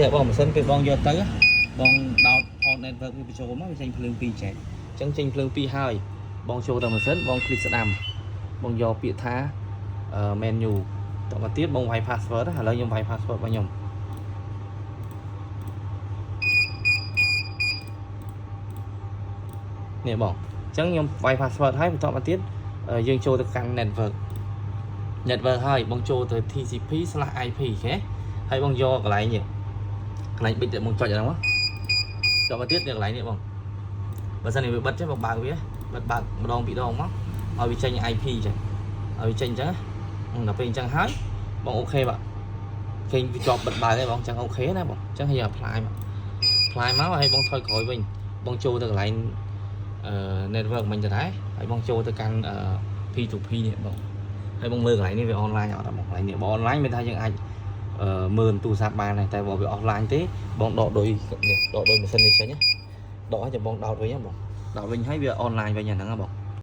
នេះបងម៉ាស៊ីនពេលបងយកទៅបងដោត port network វាបញ្ចូលមកវាចេញភ្លើង2ចែកអញ្ចឹងចេញភ្លើង2ហើយបងចូលទៅម៉ាស៊ីនបង click ស្ដាំបងយកពាក្យថា menu តមកទៀតបងវាយ password ឥឡូវខ្ញុំវាយ password របស់ខ្ញុំនេះបងអញ្ចឹងខ្ញុំវាយ password ហើយបន្តមកទៀតយើងចូលទៅកាន់ network network ហើយបងចូលទៅ TCP/IP គេហើយបងយកកន្លែងនេះកន្លែងប៊ិចដែលបងចុចអាហ្នឹងមកចុចមកទៀតនេះកន្លែងនេះបងបើសិនជាវាបិទចេះបងបើកវាបិទបើកម្ដងពីរដងមកឲ្យវាចេញ IP ចេះឲ្យវាចេញអញ្ចឹងដល់ពេលអញ្ចឹងហើយបង OK បាទឃើញវាជាប់បិទបើកហើយបងអញ្ចឹង OK ណាបងអញ្ចឹងហើយ apply មក apply មកហើយបងថយក្រោយវិញបងចូលទៅកន្លែងអឺ network មិញទៅដែរហើយបងចូលទៅកាន់ P2P នេះបងហើយបងមើលកន្លែងនេះវា online អត់បងកន្លែងនេះបើ online មានថាយើងអាចអឺមើលទូរស័ព្ទបានដែរតែបើវា offline ទេបងដកដោយនេះដកដោយម៉ាស៊ីននេះចេញណាដកឲ្យចាំបងដោតវិញណាបងដោតវិញហើយវា online វិញអាហ្នឹងណាបង។